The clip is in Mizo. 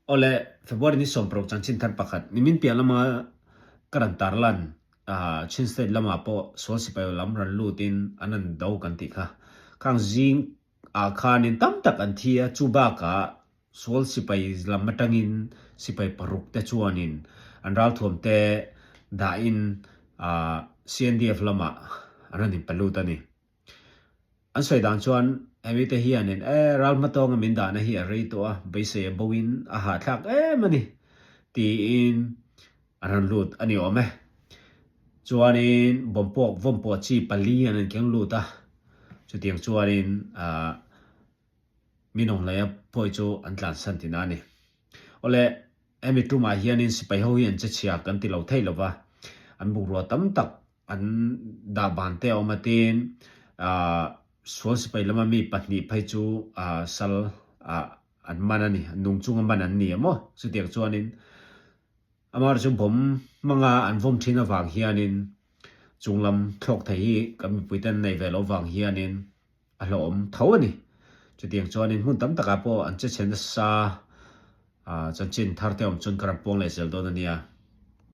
Awle, February ni 16 chanchin thar pakhat nimin piah lama ka rawn tarlan Chin State lamah pawh sual sipai lam rawn lutin an rawn do kan tih kha. Khang zing ah khanin tam tak an thi a, chu bakah sual sipai lam atangin sipai paruk te chuanin an ralthuam te dahin CNDF lamah an rawn inpe lut a ni. An sawi dan chuan hemi te hianin e ral hmatawnga min dahna hi a rei tawh a, beisei a boin a hahthlak em a ni tiin an rawn lut a ni awm e. Chuanin bawmpawk vawmpawh chi pali an rawn keng lut a, chutiang chuanin ah min awnghlaia pawi chu an tlansan tina a ni. Awle, hemi tumah hianin sipai ho hi an che chhia kan ti lo thei lo va, an bungrua tam tak an dah ban te a awm a tin ah sual sipai lama mi pahnih phei chu ah sal ah an man a ni, an nung chunga man an ni a maw? Chutiang chuanin amaherawhchu chu bawm hmanga an vawm thin avang hianin chunglam thlawk thei hi kan mipuite an nei ve loh vang hianin a hlawhawm tho a ni. Chutiang chuanin hmun tam takah pawh an che chhe nasa ah chanchin thar te awm chuan ka rawn puang leh zel dawn a nia.